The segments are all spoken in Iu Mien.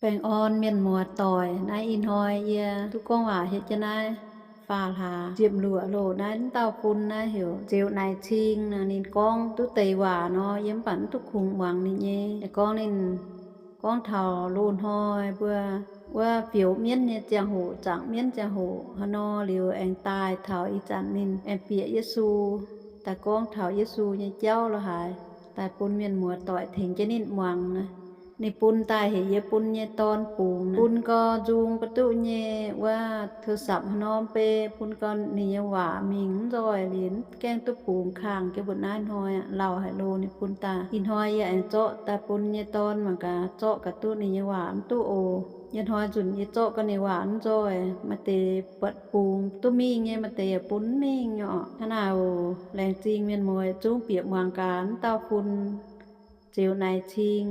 Baengh orn mienh muoz doic, naaiv ih hnoi yie duqv gorngv waac hietv jienv naaiv faam hlaax ziepc luoqc loh naaiv, wuov dauh bun naaiv heuc Ziux Naaic Cing. Ninh gorngv duqv deix waac nor, yie mv baac mv duqv kungx muangx ninh nyei. Gorngv ninh gorngv taux loz-hnoi mbuo wuov fioux mienv nyei ziangh hoc, zaangc mienv ziangh hoc haaix nor liuz aengx daaih taux ih zanc ninh aengx bieqc Yesu, daaih gorngv taux Yesu nyei jauv lorqc haaix, daaih bun mienh muoz doic tengx jienv ninh muangx. Ninh bun daaih heuc yie bun nyei dorn bungx, bun gau nzung ga'duqv nyei wuov โทรศัพท์ haaix norm bei, bun gau ninh nyei waac mingh mv nzoih liuz mv gaengh duqv bungx kangh jienv mbuo naaiv hnoi lauh haic loh. Ninh bun daaih ih hnoi yie aengx zorqv daaih bun nyei dorn mangc gaax, zorqv gaax duqv ninh nyei waac mv duqv oc. Yie hnoi nzunc yie zorqv gau ninh waac mv nzoih, maaih deix buatc bungx duqv mingh nyei, maaih deix yaac bun mv mingh nyei orqc. Hnangv naaic oc, laengz zingh mienh muoz zungv bieqc muangx gaax wuov dauh bun Ziux Naaic Cing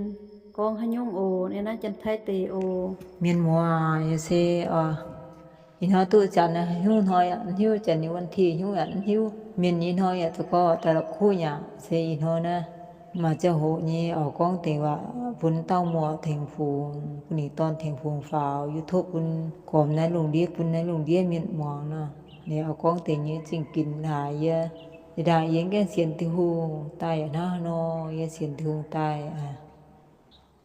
gorngv haaix nyungc oc, yiem naaiv Janx-Taiv deic oc. Mienh muoz, yie se ih hnoi duqv janx hnyouv hnoi yaac mv hiuv, janx nyei วันที่ hnyouv yaac mv hiuv. Mienh nyei hnoi yaac zoux gorx daaih la'kuqv yaac se ih hnoi naaiv maaih ziangh hoc nyei oix gorngv deix waac bun dauh muoz tengx fungx, bun ninh dorn tengx fungx faaux YouTube, bun gormx naaiv lungh ndiev, bun naaiv lungh ndiev mienh muangx nor. Ninh oix gorngv deix nyei zingh ginx haaix, yie, yie ndaangc yie mv gaengh sienx Tin-Hungh daaih yaac hnangv haaix nor, yie sienx Tin-Hungh daaih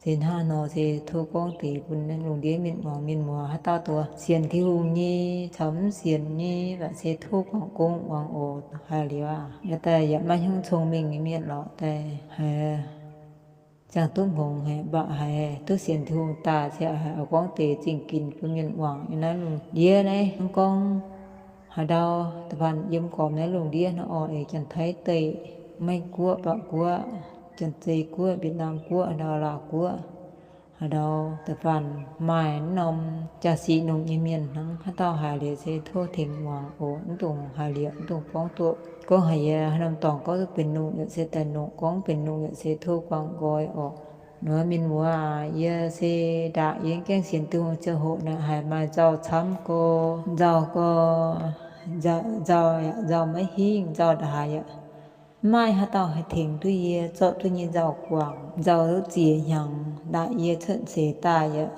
se hnangv haaix nor, se tov gorngv deix bun naaiv lungh ndiev mienh muangx. Mienh muoz haaix dauh duqv sienx Tin-Hungh nyei caux mv sienx nyei, mv baac se tov guangc gong muangx oc. Haiz liuz aqv, yie daaih yaac maiv hnyungv cong-mengh nyei mienh lorqc, daaih haiz ziangh duqv hngongx haic, mv baac haiz duqv sienx Tin-Hungh daaih se haiz oix gorngv deix zingh ginx bun mienh muangx. Yiem naaiv lungh ndiev naaiv mv gorngv haaix ndau, da'faanh yiem gormx naaiv lungh ndiev hnangv orqc, eix Janx-Taiv deic, Meiv Guoqv, Baav Guoqv, Janx-Zei Guoqv, Việt Nam Guoqv, haaix ndau Laauh Guoqv, haaix ndau da'faanh maaih mv norm jaa-sic nongc nyei mienh hnangv, haaix dauh haiz liuz se tov tengx muangx oc. Mv dungx haiz liuz mv dungx gorngv duqv, gorngv haiz yie haaix norm dorngx gorngv duqv benx nongc yaac se daaih nongc, gorngv benx nongc yaac se tov guangc nqoi oc. Nor mienh muoz aac, yie se ndaangc yie mv gaengh sienx Tin-Hungh ziangh hoc naaic, haiz maaih nzauh camv gau, nzauh gau, nzauh yaac nzauh maiv hingh, nzauh ndongc haaix yaac mv maaih haaix dauh haih tengx duqv yie zorqv duqv nyei nzauh guangc. Nzauh duqv ziec hnyangx, ndaangc yie cuotv seix daaih yaac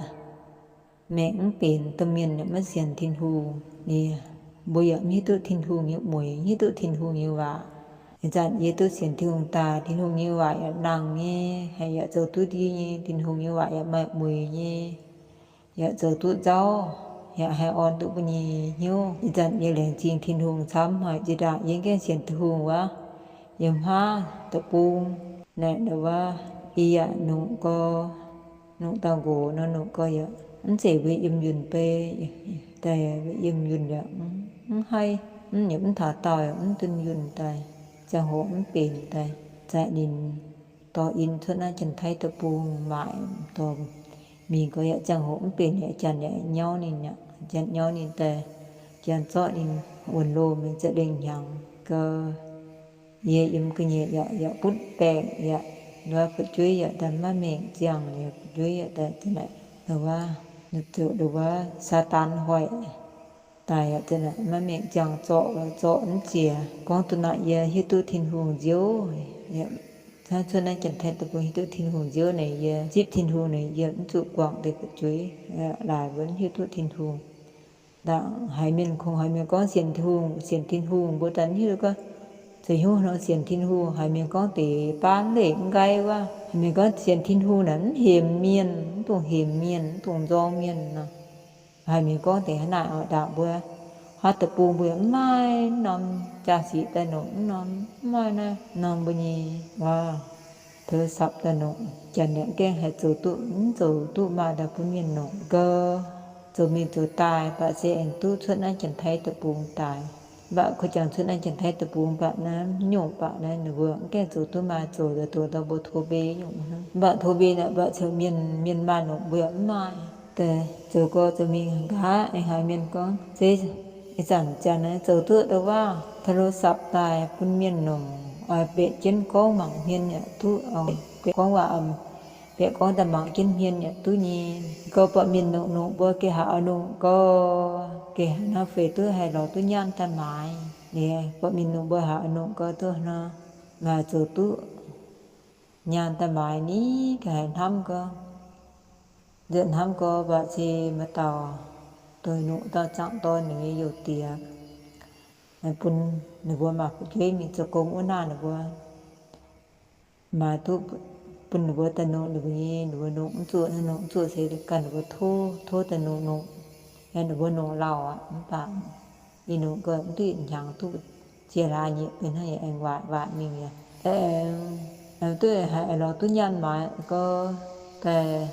maengc mv benx, domh mienh yaac maiv sienx Tin-Hungh. Ninh, mbuo yaac mv hiuv duqv Tin-Hungh nyei mueix, mv hiuv duqv Tin-Hungh nyei waac. Ih zanc yie duqv sienx Tin-Hungh daaih, Tin-Hungh nyei waac yaac nangh nyei, haiz yaac zoux duqv ndie nyei, Tin-Hungh nyei waac yaac maaih mueix nyei, yaac zoux duqv nzauv, yaac haih orn duqv mbuo nyei hnyouv. Ih zanc yie laengz zingh Tin-Hungh camv haic. Zinh ndaangc yie mv gaengh sienx Tin-Hungh wuov, yiem haav deic-bung naaic ndau wuov, yie yaac nungx gau, nungx dauh nqox nor, nungx gau yaac mv zeiz mbuo yiem yunh bei daaih, yiem yunh yaac mv haih, mv nyei mv taux daauh yaac mv dunh yunh daaih, ziangh hoc mv benx daaih, zaqc ninh dorh in cuotv naaiv Janx-Taiv deic-bung maaic dorh mingh gau yaac ziangh hoc mv benx yaac janx yaac nyauv ninh, janx nyauv ninh daaih, janx zorqv ninh wuonh loh mingh za'lengh hnyangx gau. Yie yiem ga'nyiec yaac, yaac butv baengc yaac, nduov fu'jueiv yaac daaih maiv maengc ziangh, yaac fu'jueiv yaac daaih za'naaic ndau wuov, zuqc ndau wuov Saadaan hoic daaih yaac za'naaic maiv maengc ziangh, zorqv, zorqv mv ziex. Gorngv duqv naaic yie hiuv duqv Tin-Hungh nziouv, hnangv cuotv naaiv Janx-Taiv deic-bung hiuv duqv Tin-Hungh nziouv naaic, yie zipv Tin-Hungh naaic, yie mv zuqc guangc deix fu'jueiv, laaix mbuo mv hiuv duqv Tin-Hungh. Ndaangc haiz mienh kungx haiz mienh gorngv sienx Tin-Hungh, sienx Tin-Hungh, mbuo daaih mv hiuv duqv gorngv zoux hnyouv nor sienx Tin-Hungh. Haiz mienh gorngv deix baav mv leih mv nqaai wuov, haiz mienh gorngv sienx Tin-Hungh naaic mv hemx mienh, mv dungx hemx mienh, mv dungx nzorng mienh nor. Haiz mienh gorngv deix hnangv naaic oc. Ndaangc mbuo haav deic-bung mbuo yaac mv maaih norm jaa-sic daaih nongc, mv norm, mv maaih naaiv norm mbuo nyei waac โทรศัพท์ daaih nongc. Janx yaac mv gaengh haih zoux duqv, mv zoux duqv maaih daaih bun mienh nongc gau. Zoux mingh zoux daaih baac se aengx duqv cuotv naaiv Janx-Taiv deic-bung daaih. Mv baac koi jangx cuotv naaiv Janx-Taiv deic-bung baac naaiv, mv nyungc baac naaiv ninh mbuo mv gaengh zoux duqv maaih, zoux daaih doz ndau mbuo โทร mbuo nyungc hnangv. Mv baac โทร naaic mv baac caux mienh, mienh maaih nongc mbuo yaac mv maaih. Daaih zoux gau zoux mingh nqa'haav aengx haiz mienh gorngv se ih zanc janx naaiv zoux duqv ndau wuov โทรศัพท์ daaih bun mienh nongc, oix baeqc jienv gorngv mangc hmien yaac duqv, gorngv waac, baeqc gorngv daaih mangc jienv hmien yaac duqv nyei. Gau buatc mienh nongc nongc mbuo geh haaix oix nongc gau, geh haaix hnangv feix duqv haih lorz duqv nyaanh daaih maaiz. Liuz buatc mienh nongc mbuo haaix oix nongc gau duqv nor, maaih zoux duqv nyaanh daaih maaiz ni, geh haaix hnamv gau. nzunc hnamv gorx mv baac se maaih dauh doic nongc dauh zaangc dorn ninh nyei youh diex, bun ninh mbuo maaih fu'jueiv mingh zoux gong wuov naaic ninh mbuo maaiz duqv bun ninh mbuo daaih nongc ninh mbuo nyei, ninh mbuo nongc mv zuqc, nongc mv zuqc se ganh ninh mbuo tov, tov daaih nongc nongc. Ninh mbuo nongc lauh aqv, mv baac ih nongc gau mv duqv hnyangx duqv ziex hlaax nyei, benx hnangv nyei aengx waaic waaic mingh yaac aengx duqv haiz lorz duqv nyaanh maaiz gau daaih,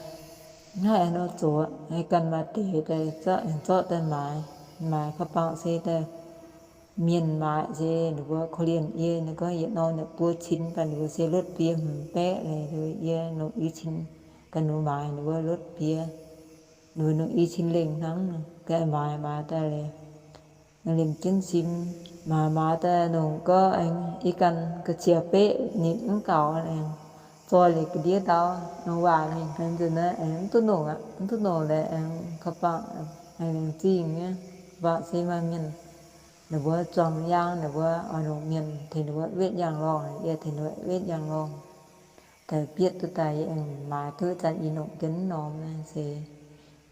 hnangv haaix nor zoux, haih ganh maaih deix daaih zorqv, zorqv daaih maaiz, maaiz ka'bangc se daaih mienh maaiz se ninh mbuo korv-lienh yie, ninh gorngv yietc norm naaic buo cin, baac ninh mbuo se lotv fiev hmz baeqv leiz, yie nongc i cin, ganh nungx maaiz ninh mbuo lotv fiev, ninh mbuo nongc i cin lengh hnangv, ganh maaiz maaiz daaih leiz, liemh jienv sim, maaiz maaiz daaih nongc gorx aengx ih ganh ga'qiex beqv ninh mv gaux aengx zoi liuz ga'ndiev ndau nor waac mingh. Nzunc naaiv aengx mv duqv nongc aqv, mv duqv nongc leiz aengx ka'bangc aengx laengz zingh nyei, baac se maaih mienh ninh mbuo zuangx yaang, ninh mbuo oix nongc mienh tengx ninh mbuo wetv yaangh lorngh, yie tengx ninh mbuo wetv yaangh lorngh. Daaih bietv duqv daaih yie aengx maaiz duqv zanc yie nongc jienv norm naaiv se,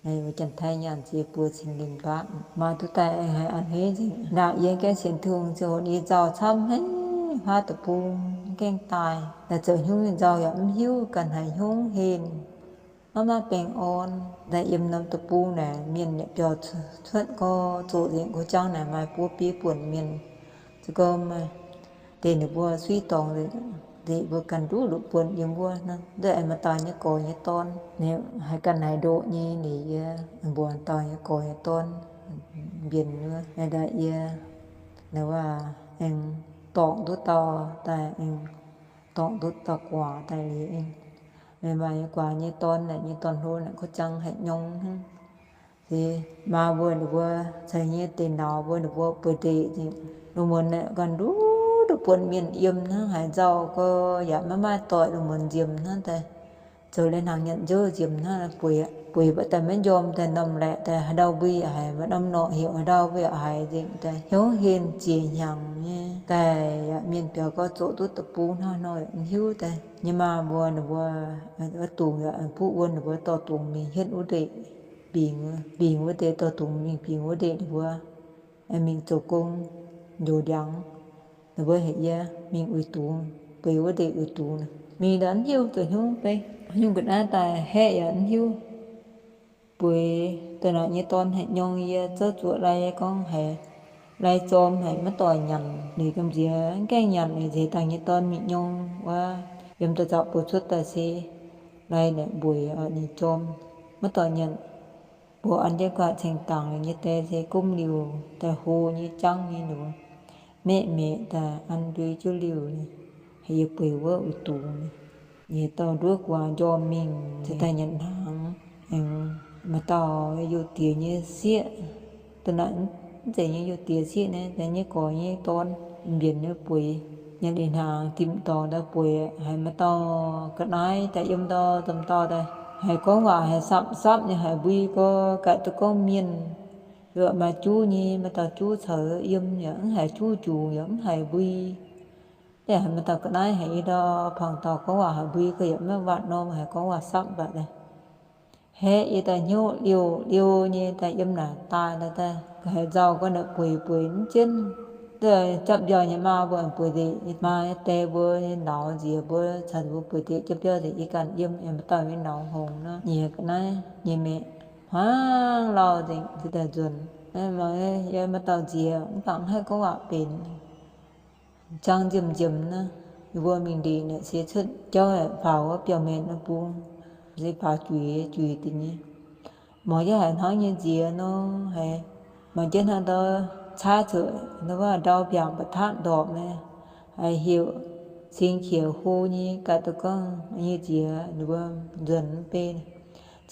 wuov Janx-Taiv nyaanh ziex buo cin lingh baqv. Maaiz duqv daaih aengx haiz a'hneiv nzengc. Naaic yie gaengh sienx Tin-Hungh ziouc hoqc yie nzauh camv haiv huaav deic-bung, gaengh daaih. Daaih zoux hnyungv nzauh yaac mv hiuv ganh haaix nyungc hlen, maiv maaih baengh orn. Daaih yiem norm deic-bung naaic mienh yaac biaux cuotv gau, zoqc nzengc gau, jangv naaic maaih buo biei buonc mienh. Za'gengh maaih deix ninh mbuo suiv dorngx nzengc, mbuo ganh nduqc nduqc buonc yiem wuov. Nduov aengx maaih dauh nyei gorx nyei dorn, haiz ganh haiz ndoqv nyei, ninh yie mbuox dauh nyei gorx nyei dorn mbienc wuov, daaih yie, ninh waac aengx dorngc duqv dauh daaih, aengx dorngc duqv dauh guaax daaih liuz, meih maaih nyei guaax nyei dorn naaic, nyei dorn-hlo naaic, kuv jangv haic nyong hnangv. Se maa mbuo ninh mbuo caux nyei deix nauz mbuo ninh mbuo bueix ndeic nzengc. Lungh muonz naaic ganh nduqc nduqc buonc mienh yiem hnangv, haaix nzauh gau yaac maiv maaih doic, lungh muonz nziemx hnangv daaih. Zoux liuz hnaangx nyanc nzouv nziemx hnangv, bueix, bueix mv baac daaih maiv njormh, daaih norm laeqc daaih haaix ndau mbuo yaac haiz, maaih norm norqc heuc haaix ndau mbuo yaac haiz nzengc daaih, hnyouv hlen jiex hnyangx nyei daaih. Yaac mienh biaux gau zoqc duqv deic-bung hnangv nor yaac mv hiuv daaih. Nyei maa mbuo ninh mbuo wuov dungz yaac buv wuon ninh mbuo dorh dungz mingh hietv wuov ndeic, bingx, bingx wuov deix, dorh dungz mingh bingx wuov ndeic ninh mbuo mingh zoux gong njoux ndiangx. Ninh mbuo heuc yie mingh uix dungz, bueix wuov ndeic uix dungz. Mingh ndau mv hiuv zoux hnyouv beiv, nyungc ga'naaiv daaih haeqv yaac mv hiuv. Bueix daaih naaic nyei dorn haic nyong, yie zouv zuoqc lai gorngv haiz lai jorm haic maiv doic nyanc. Ninh gamh nziex mv gaengh nyanc, ninh nzeix dangh nyei dorn mingh nyong wuov, yiem daaih zaux buo cuotv daaih se lai naaic mbueic, ninh jorm maiv doic nyanc. Mbuo an jienv guaax ceng dangc nyei die se gomv liuh daaih hlo nyei jangv nyei nor, maeqv maeqc daaih an ndui jiuv liuh, haiz yie bueix wuov uix dungz. Yie dauh nduov guaax njormh mingh, se daaih nyanc hnaangx, aengx maaih dauh youh diex nyei sieqv, da'naaiv mv zeiz nyei youh diex sieqv naaiv, daaih nyei gorx nyei dorn, mbienc nyei bueix, nyanc liuz hnaangx dimv dorngx daaih bueix, haiz maaih dauh ga'naaiv daaih yiem ndau domh dauh daaih, haiz gorngv waac haiz sapv-sapv nyei, haiz mbui gau, gaeqv duqv gorngv mienh, maaih juv nyei, maaih dauh juv caux yiem yaac mv haiz juv njungx yaac mv haiz mbui. Yaac haiz maaih dauh ga'naaiv haiz yie ndau pangx dauh gorngv waac haiz mbui gau yaac maiv waatc norm, haiz gorngv waac sapv mv baac daaih haeqv yie daaih hnyouv liouh liouh nyei daaih yiem naaic daaih, daaih haiz nzauh gau naaic bueix bueix mv jienv. Daaih japv mbiauh nyei maa mbuo bueix nzengc, maa die mbuo nyei nauz nziex mbuo caux mbuo bueix nzengc, japv mbiauh nzengc, yie ganh yiem aengx maaih dauh nyei nauz hngongx nor, nyei ga'naaiv nyei maeqc hmuangv lauh nzengc se daaih nzuonx. Yie maaih dauh nziex mv baac mv haih gorngv waac benx. Jangv nziemh nziemh naaiv, yie mbuo mingh ndeic naaic se cuotv jauv faaux wuov biauv-maenx bung, se faaux juix juix deix nyei. Mangc jienv haiz hnangv nyei nziex nor, haiz mangc jienv hnangv ndau caaiv zuqc ndau wuov ndau mbiaangc ba'taqv ndorpc naaiv, haiz heuc cing qiex hlo nyei, gaax duqv gorngv nyei nziex ninh mbuo nzuonx mv bei.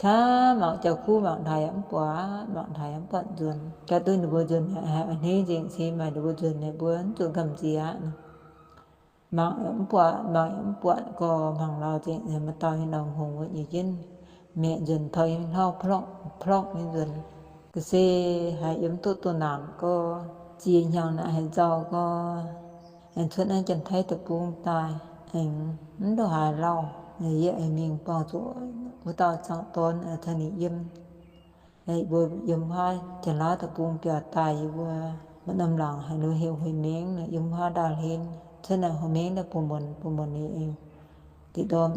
Caaiv mangc jauv-kuv mangc hlaax yaac mv buatc, mangc hlaax yaac mv buatc nzuonx. Gaax duqv ninh mbuo nzuonx a'hneiv nzengc se maaih ninh mbuo nzuonx naaic mbuo mv zuqc gamh nziex aqv. Mangc mv buatc, mangc mv buatc gau, hmuangx lauh nzengc. Maaih dauh nyei nauz hngongx wuov nyei jienv maeqc nzuonx taux yiem hlauv-plorngv plorngv nyei nzuonx. Ga'sie haiz yiem duqv doh naanc gau, ziex hnyangx naaic haiz nzauh gau, aengx cuotv naaiv Janx-Taiv deic-bung daaih, aengx mv ndongc haaix lauh. Yie aengx mingh buangh zuqc wuov dauh zaangc dorn caux ninh yiem. Mbuo yiem wuov Janx-Laauv deic-bung biaux daaih, yie mbuo maaih norm laangz haaix nor heuc Hueix Maengx, yiem wuov ndau hlen, cuotv naaic Hueix Maengx daaih buonc muonc, buonc muonc ninh aengx diqc ndorm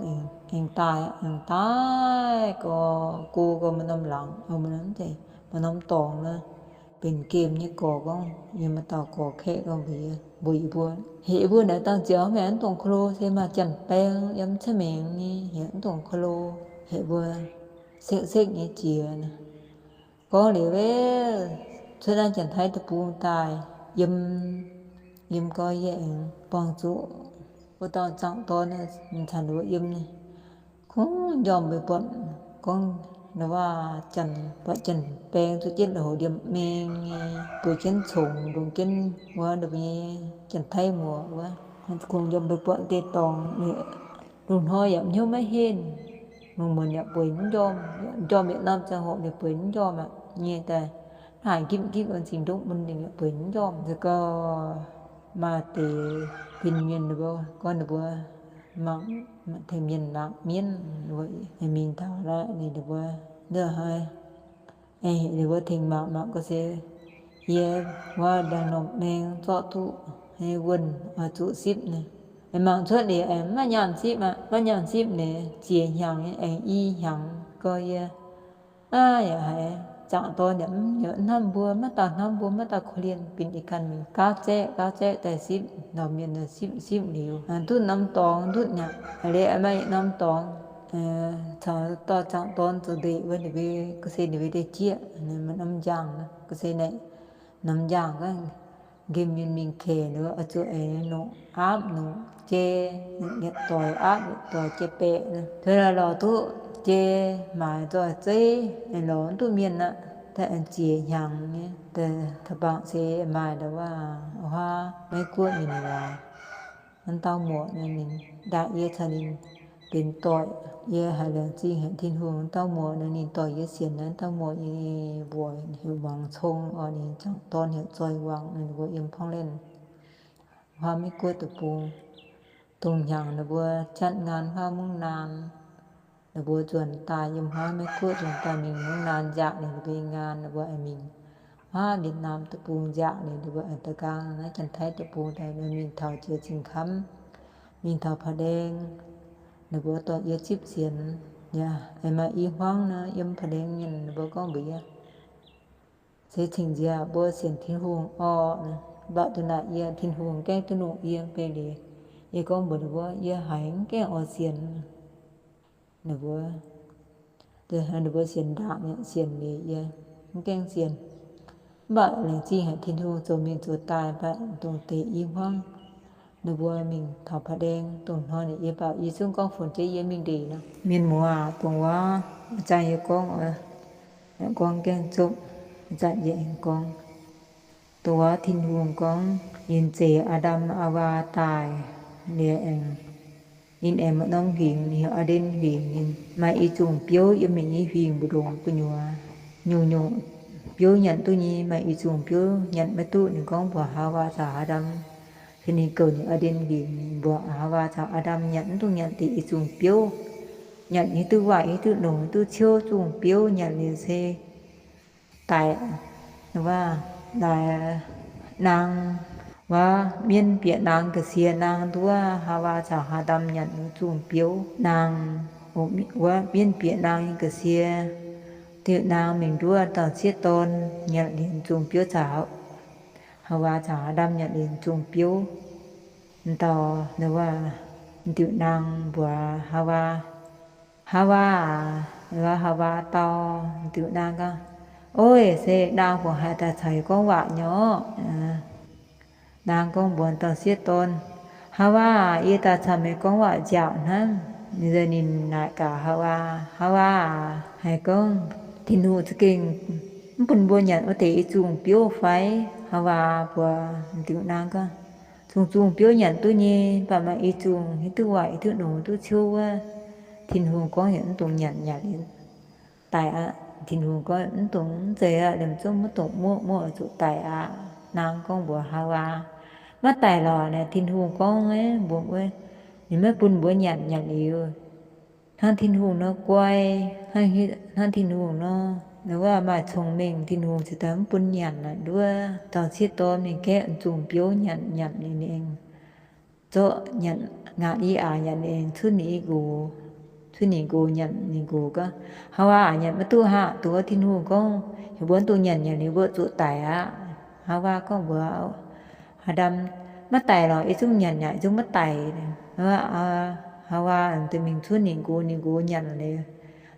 aengx daaih, aengx daaih gorx, go gorx maaih norm laangz, maaih norm dorngx nor, benx gemh nyei gorx gorngv, yiem maaih dauh gorx kaeqv gorngv mbuox yie, mbuox yie mbuo, heuc yie mbuo naaic dangh ziouc mv baac mv dungx ko lo, se maaih janx-baeng yiem cuotv maengx nyei, heuc mv dungx ko lo, heuc mbuo sekv-sekv nyei jiex. Gorngv liuz, cuotv naaiv Janx-Taiv deic-bung daaih yiem, yiem gorx yie aengx buangh zuqc wuov dauh zaangc dorn caux ninh mbuo yiem, kungx njormh mbuo buatc gorngv ninh waac janx, buatc janx-baeng zuqc jienv hoc ndiemh maeng nyei, bueix jienv congx, longc jienv wuov ninh mbuo nyei Janx-Taiv muoc wuov, kungx njormh mbuo buatc deix dorngx, lungh hnoi yaac hnyouv maiv henv, lungh muonz yaac bueix mv njormh, njormh yietc norm ziangh hoc ninh bueix mv njormh aqv nyei daaih. Naaic gipv gipv wuov zingx ndongv mun ninh yaac bueix mv njormh. Se gorngv maaih deix fin-mienh ninh mbuo gorngv ninh mbuo mangc, tengx mienh mangc mienv, mingh taux lorqc ninh mbuo, ndov haaix, ninh mbuo tengx mangc, mangc gorngv se yie wuov ndaangc norm maeng zorqv duqv wuonh oix zuqc sipv naaic. Mangc cuotv liuz aengx maiv nyaanh sipv aqv, maiv nyaanh sipv naaic, ziex hnyangx nyei aengx i hnyangx gorx yie. Aav, yaac haiz zaangc dorn yaac mv hnamv mbuo, maiv dauh hnamv mbuo, maiv dauh korv-lienh, binc ih ganh mingh gauv zaeqv gauv zaeqv daaih sipv, lorz mienh sipv, sipv liuz, duqv norm dorngx ndutv mi'aqv. Aa, liuz maaih norm dorngx caux dorh zaangc dorn zoux ndeic wuov, ninh mbuo ga'sie ninh mbuo deix jieqv, maaih norm njang, ga'sie naaic norm njang gorngv nqemh mienh mingh kèc ninh mbuo oix zuqc aengx nongc aapv nongc jai, yietc doic aapv yietc doic jai baeqc. Taux lorz duqv jai maaiz nzoih zeiv, lorz mv duqv mienh aqv. Daaih aengx ziex hnyangx nyei, daaih taux bangc se maaih ndau wuov huaav Meiv Guoqv mienh waac, wuov dauh muoc nor ninh ndaangc yie caux ninh benx doic. Yie haiz laengz zingh haic Tin-Hungh, wuov dauh muoc nor ninh dorh yie sienx, wuov dauh muoc nyei mbuox heuc Muangx Cong oc, ninh zaangc dorn heuc Zoih Wangc, ninh mbuo yiem Portland, huaav Meiv Guoqv deic-bung. Dongh hnyangx ninh mbuo jatv nqaan huaav mungv naan, ninh mbuo nzuonx daaih yiem huaav Meiv Guoqv nzuonx daaih mingh mungv naan nziaauc ninh mbuo nyei nqaan, ninh mbuo aengx mingh huaav Việt Nam deic-bung nziaauc ninh mbuo aengx daaih nqaang naaiv Janx-Taiv deic-bung daaih, ninh mingh taux jiex Zingh Kamv, mingh taux Paa Laeng, ninh mbuo dorh yie zipv sienx. Yaac aengx maaih i hmuangv nor yiem Paa Laeng mienh ninh mbuo gorngv mbuox yie, se cingx nziex mbuo sienx Tin-Hungh orqc. Mv baac duqv naaic yie Tin-Hungh gaengh duqv nungh yie mv bei liuz, yie gorngv mbuox ninh mbuo, yie haiz mv gaengh oix sienx. Ninh mbuo, ninh mbuo sienx ndaangc mi'aqv, sienx liuz yie mv gaengh sienx. Mv baac laengz zingh haic Tin-Hungh zoux mingh zoux daaih, mv baac dongh deix i hmuangv ninh mbuo mingh taux Paa Laeng dongh hnoi naaic, yie mv baac yie zungv gorngv funx jienv yie mingh ndeic nor. Mienh muoz aac, dongh wuov zaangc yie gorngv, gorngv gaengh zopv, zanc yie aengx gorngv. Dongh wuov Tin-Hungh gorngv ninh zeix Aa^ndam Aa^waa daaih liuz aengx, ninh aengx maaih norm huingx, ninh heuc Aa^nden huingx. Ninh maaih i zungh biouv yiem ninh nyei huingx mbu'ndongx gu'nyuoz. Nyungc-nyungc biouv nyanc duqv nyei, maaih i zungh biouv nyanc maiv duqv. Ninh gorngv mbuox Haawaa caux Aa^ndam, se ninh gouv ninh Aa^nden huingx. Ninh mbuox Haawaa caux Aa^ndam nyanc mv dungx nyanc deix i zungh biouv. Nyanc hiuv duqv waaic, hiuv duqv longx, hiuv duqv ciouv zungh biouv nyanc liuz se daic. Wuov, laaix naang, wuov mienv bieqc naang ga'sie naang nduov Haawaa caux Aa^ndam nyanc wuov zungh biouv. Naang, wuov mienv bieqc naang nyei ga'sie, diuh naang mingh nduov dauh sieqv dorn nyanc liuz zungh biouv caux Haawaa caux Aa^ndam nyanc liuz zungh biouv. Dauh, wuov, diuh naang mbuox Haawaa, Haawaa aac, Haawaa dau diuh naang gorngv, Oix, se naang fungc haaix daaih caux yie gorngv waac nyei orqc? Naang gorngv mbuox dauh sieqv dorn, Haawaa aac, yie daaih caux meih gorngv waac nziaauc hnangv. Ninh naaic gaax Haawaa, Haawaa aac, haiz gorngv Tin-Hungh za'gengh mv bun mbuo nyanc wuov deix i zungh biouv fai? Haawaa mbuox diuh naang gorngv, Zungh zungh biouv nyanc duqv nyei, mv baac maaih i zungh hiuv duqv waaic, hiuv duqv longx, hiuv duqv ciouv wuov, Tin-Hungh gorngv yaac mv dungx nyanc, nyanc liuz daic aqv. Tin-Hungh gorngv mv dungx, mv zeiz aqv, liemh zungv maiv dungx muoqv, muoqv zuqc daic aqv. Naang gorngv mbuox Haawaa, Maiv daic lorqc naaic, Tin-Hungh gorngv mbuox, ninh maiv bun mbuo nyanc, nyanc liuz hnangv Tin-Hungh nor guai, hnangv Tin-Hungh nor, wuov maaih cong-mengh, Tin-Hungh ziouc daaih mv bun nyanc naaic nduov dauh sieqv dorn mingh gaeqv zungh biouv nyanc, nyanc ninh aengx zorqv nyanc, ngaatc i aac nyanc ninh aengx cuotv ninh i nqox, cuotv ninh nqox nyanc ninh nqox gorngv, Haawaa aac, nyanc maiv duqv haav, dongh wuov Tin-Hungh gorngv heuc mbuo mv dungx nyanc, nyanc liuz mbuo zuqc daic aqv. Haawaa gorngv mbuox Aa^ndam, Maiv daic lorqc, yie zungv nyanc yaac yie zungv maiv daic. Haawaa mingh cuotv ninh nqox, ninh nqox nyanc liuz,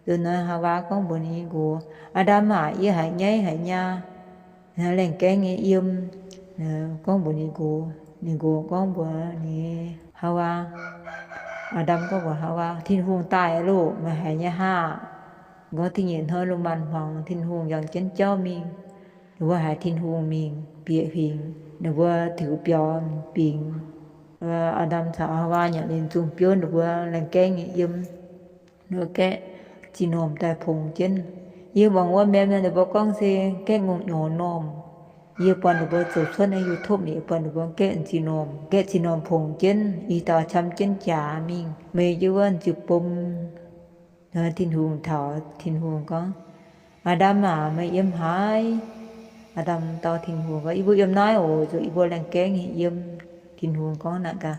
nzunc nor Haawaa gorngv mbuox ninh nqox, Aa^ndam aac, yie haiz nyaiv haiz nyaa, laengh gaengv nyei yiem. Gorngv mbuox ninh nqox, ninh nqox gorngv mbuox ninh Haawaa, Aa^ndam gorngv mbuox Haawaa, Tin-Hungh daaih loh, meih haiz nyei haah? Gorngv da'nyeic hnoi lungh maanz hmuangx Tin-Hungh yangh jienv jauv mingh. Ninh mbuo haiz Tin-Hungh mingh bieqc huingx, ninh mbuo tiux biaux bingx. Aa^ndam caux Haawaa nyanc ninh zungh biouv, ninh mbuo laengh gaengv nyei yiem. Ninh mbuo gaeqv ziex normh daaih pongx jienv. Yie muangx wuov mienh, ninh mbuo gorngv se gaeqv ngongh nyorx normh. Yie buatc ninh mbuo zoux cuotv naaiv YouTube, yie buatc ninh mbuo gaeqv ziex normh, gaeqv ziex normh pongx jienv, i dauh qam jienv jaax mingh, meih jienv wuov nziuh bom. Tin-Hungh taux Tin-Hungh gorngv, Aa^ndam aac, meih yiem haaix? Aa^ndam dau Tin-Hungh gorngv, Yie mbuo yiem naaiv oc, zuqc yie mbuo laengh gaengv nyei yiem. Tin-Hungh gorngv naaic gaax,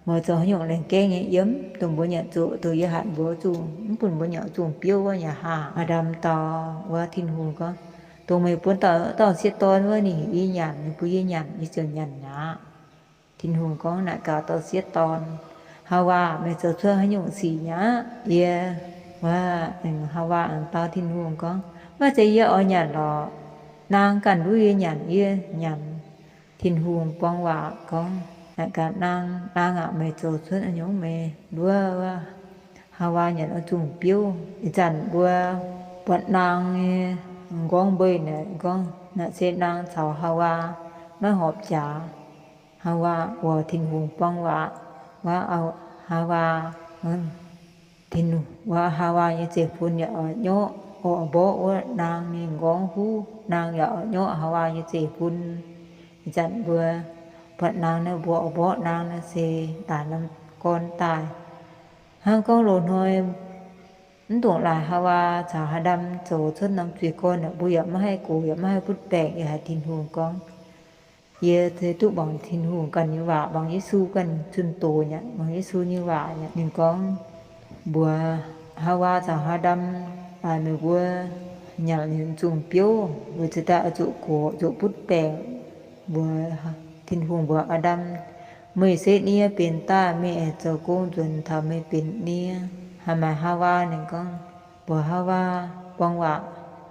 Meih zoux haaix nyungc laengh gaengv nyei yiem? Dongh mbuo nyanc zuqc, dongh yie hatc mbuo zungh, mv bun mbuo nyanc zungh biouv wuov nyei haah? Aa^ndam dau wuov Tin-Hungh gorngv, Dongh meih bun dauh sieqv dorn wuov, ninh heuc yie nyanc, ninh bun yie nyanc, yie ziouc nyanc aqv. Tin-Hungh gorngv naaic gaax dauh sieqv dorn, Haawaa, meih zoux cuotv haaix nyungc sic mi'aqv? Yie, wuov, Haawaa aengx dau Tin-Hungh gorngv, Maiv zeiz, yie oix nyanc lorqc. Naang ganh nduov yie nyanc, yie nyanc. Tin-Hungh buang waac gorngv naaic gaax naang, Naang aac, meih zoux cuotv haaix nyungc meih nduov wuov Haawaa nyanc wuov zungh biouv? Ih zanc mbuo buatc naang nyei m'nqorngv mbeix naaic gorngv naaic se naang caux Haawaa maiv horpc jaax. Haawaa oix Tin-Hungh buang waac, wuov Haawaa, Tin, wuov Haawaa nyei zeiv-fun yaac oix nyorqv, oix mborqv wuov naang nyei m'nqorngv huv, naang yaac oix nyorqv Haawaa nyei zeiv-fun. Ih zanc mbuo buatc naang naaiv, mbuo oix mborqv naang naaiv se daaih norm gorn daaih. Hnangv gorngv loz hnoi mv dungx laaix Haawaa caux Aa^ndam zoux cuotv norm zuiz gorn, mbuo yaac maiv haih gox, yaac maiv haih butv baengc, yaac haiz Tin-Hungh gorngv. Yie se duqv muangx Tin-Hungh ganh nyei waac, muangx Yesu ganh zunh doz nyei, muangx Yesu nyei waac nyei. Ninh gorngv mbuox Haawaa caux Aa^ndam, Laaix meih mbuo nyanc liuz zungh biouv, weic zuqc daaih oix zuqc gox, zuqc butv baengc. Mbuox, Tin-Hungh mbuox Aa^ndam, Meih se nie benx daaih, meih aengx zoux gong nzuonx taux meih benx nie, haih maaic Haawaa. Ninh gorngv mbuox Haawaa, buang waac,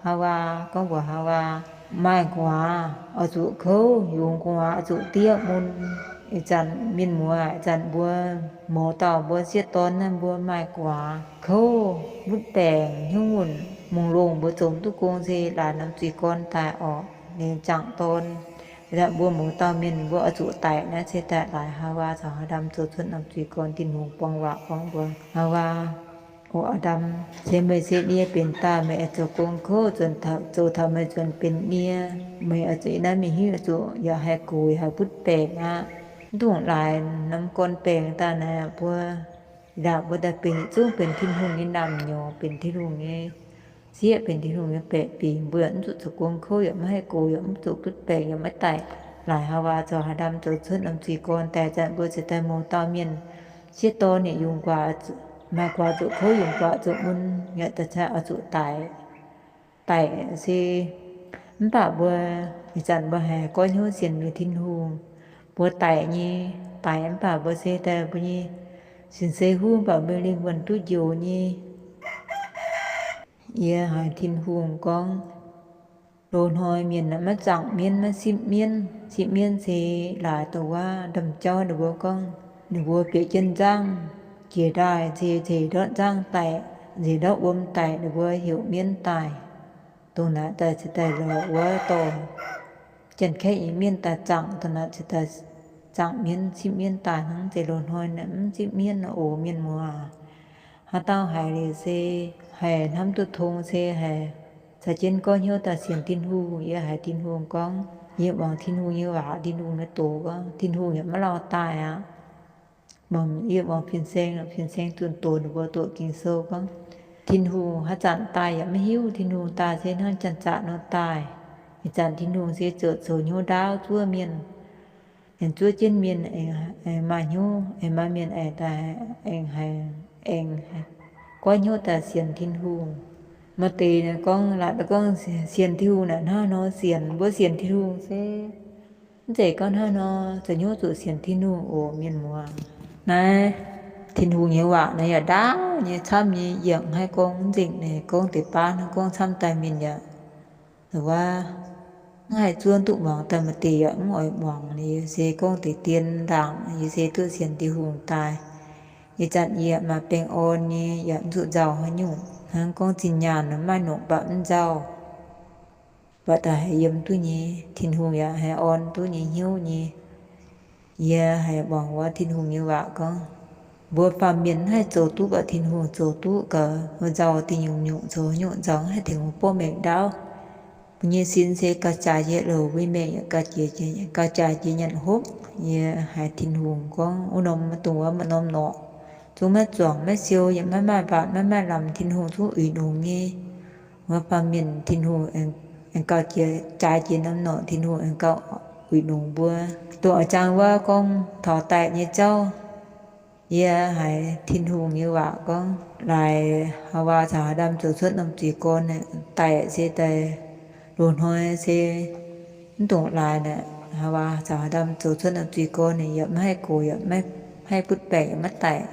Haawaa gorngv mbuox Haawaa, Maaih gu'nguaaz oix zuqc kouv, yungz gu'nguaaz oix zuqc diev mun. Ih zanc mienh muoz, ih zanc mbuo mouz dauh mbuo sieqv dorn naaiv mbuo maaih gu'nguaaz kouv, butv baengc, hnyouv munc, mungh longh, mbuo zoux mv duqv gong se laaix norm zuiz gorn daaih orqc, ninh jangc dorn. Ih zanc mbuo mouz dauh mienh mbuo oix zuqc daic naaiv se daaih laaix Haawaa caux Aa^ndam zoux cuotv norm zuiz gorn. Tin-Hungh buang waac gorngv mbuox Haawaa, O Aa^ndam, se meih se nie benx daaih, meih aengx zoux gong kouv nzuonx, zoux taux meih nzuonx benx nie, meih oix zuqc yiem naaiv mingh hiuv, oix zuqc yaac haih gox, haih butv baengc aqv. Mv dungx laaix norm gorn baengc daaih naaic mbuo. Ih ndaangc mbuo daaih benx yietc zungv benx Tin-Hungh nyei naamh nyouz, benx Tin-Hungh nyei sieqv, benx Tin-Hungh nyei baeqc fingx, mbuo yaac mv zuqc zoux gong kouv, yaac maiv haih gox, yaac mv zuqc butv baengc, yaac maiv daic. Laaix Haawaa caux Aa^ndam zoux cuotv norm zuiz gorn daaih zanc mbuo ziouc daaih mouz dauh mienh. Sieqv dorn yaac yungz guaax, maaih guaax zuqc kouv, yungz guaax zuqc mun, yaac da'cai oix zuqc daic. Daic se mv baac mbuo ih zanc mbuo haiz goiv hnyouv sienx liuz Tin-Hungh, mbuo daic nyei, daic mv baac mbuo se daaih mbuo nyei sin se huv, mv baac mbuo lingh wuonh duqv njoux nyei. Yie haiz Tin-Hungh gorngv, loz-hnoi mienh maiv zaangc mienv, maiv sipv mienv. Sipv mienv se laaix dongh wuov ndaamv-jauv ninh mbuo gorngv, ninh mbuo bieqc jienv nzangv jiex ndaaih, nzeix, nzeix ndortv nzangv daic, nzeix ndortv wuom daic, ninh mbuo heuc mienv daaih. Dongh naaic daaih cingx daaih lorz wuov dorh Janx-Kaeqv nyei mienh daaih zaangc, dongh naaic cingx daaih zaangc mienv, sipv mienv daaih hnangv. Zeiz loz-hnoi mv sipv mienv oc, mienh muoz. Haaix dauh haiz liuz se haih hnamv duqv tong, se haih caux jienv goiv hnyouv daaih sienx Tin-Hungh. Yie haiz Tin-Hungh gorngv, yie muangx Tin-Hungh nyei waac, Tin-Hungh nyei doz gorngv, Tin-Hungh yaac maiv lauh daaih aqv. Muangx, yie muangx fin-saeng, fin-saeng zunh doz ninh mbuo doqc Ging-Sou gorngv, Tin-Hungh haaix zanc daaih yaac maiv hiuv. Tin-Hungh daaih se hnangv janx-zaqc nor daaih. Ih zanc Tin-Hungh se ziouc zoux hnyouv ndaauv zuov mienh, aengx zuov jienv mienh, aengx maaih hnyouv, aengx maaih mienh aengx daaih, aengx haiz, aengx goiv hnyouv daaih sienx Tin-Hungh. Maaih deix gorngv, laatc gorngv sienx Tin-Hungh naaic hnangv nor sienx, mbuo sienx Tin-Hungh se mv zeiz gorngv hnangv nor zoux hnyouv zuqc sienx Tin-Hungh oc, mienh muoz. Naaiv Tin-Hungh nyei waac naaiv yaac ndaauv nyei, camv nyei, yie mv haih gorngv mv nzengc naaic, gorngv deix baav hnangv, gorngv camv daaih mienh yaac wuov, mv haih zuov duqv muangx daaih, maaih deix yaac mv oix muangx. Yie se gorngv deix dien ndaangc, yie se duqv sienx Tin-Hungh daaih. Ih zanc yie maaih baengh orn nyei, yaac mv zuqc nzauh haaix nyungc. Hnangv gorngv zinh nyaanh maaih nongc baac mv nzauh, baac daaih haiz yiem duqv nyei, Tin-Hungh yaac haiz orn duqv nyei hnyouv nyei. Yie haiz muangx wuov Tin-Hungh nyei waac gorngv, mbuo baamh mienh mv haih zoux duqv, baac Tin-Hungh zoux duqv gaax. Mbuo nzauh dingh nyungc-nyungc, zoux nyungc nzauh mv haih tengx mbuo bov maengc ndaauv. Mbuo nyei sin se gauh jaaix jiex louc, mbuo maengc yaac gauh jaaix jiex nyanc hopv. Yie haiz Tin-Hungh gorngv wuov norm dongh wuov maaih norm norqc zungv maiv zuangx maiv siou, yaac maiv maaih mbaatc maiv maaih lamz, Tin-Hungh zungv uix nongx nyei. Wuov baamh mienh Tin-Hungh aengx gauh jiex, jaaix jiex norm norqc, Tin-Hungh aengx gauh uix nongx mbuo. Dongh a'jang wuov gorngv taux daic nyei jauv, yie haiz Tin-Hungh nyei waac gorngv, laaix Haawaa caux Haa^ndam zoux cuotv norm zuiz gorn, daic se daaih loz-hnoi se mv dungx laaix naaic. Haawaa caux Haa^ndam zoux cuotv norm zuiz gorn, yaac maiv haih gox, yaac maiv haih butv baengc, yaac maiv daic.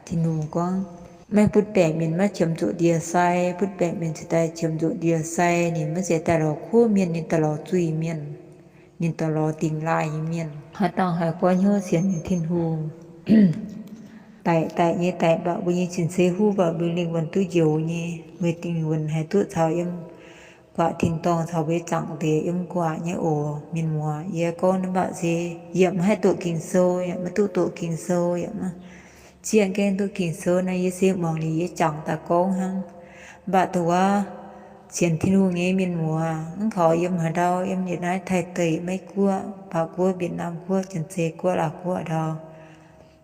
Tin-Hungh gorngv, maiv butv baengc mienh maiv qiemx zuqc ndie sai, butv baengc mienh cingx daaih qiemx zuqc ndie sai. Ninh maiv zeiz daaih lorz kuv mienh, ninh daaih lorz zuiz-mienh, ninh daaih lorz dingx laaih nyei mienh. Haaix dauh haih goiv hnyouv sienx Tin-Hungh, daic daic nyei daic, mv baac mbuo nyei cin-ceix huv, mv baac mbuo lingh wuonh duqv njoux nyei. Mbuo lingh wuonh haih duqv caux yiem guaax tin-dorngh caux mbuo nyei zaangc deix yiem guaax nyei oc, mienh muoz. Yie gorngv naaiv mv baac se yie mv haih doqc Ging-Sou, yaac maiv duqv doqc Ging-Sou, yaac maiv zieqv gaengh duqv Ging-Sou. Naaiv yie se muangx liuz yie jangx daaih gorngv hnangv. Mv baac dongh wuov sienx Tin-Hungh nyei mienh muoz, mv kaux yiem haaix ndau, yiem yietc naaiv Taiv deic, Meiv guoqv, Baav guoqv, Việt Nam guoqv, Janx-Zei guoqv, Laauh guoqv ndau,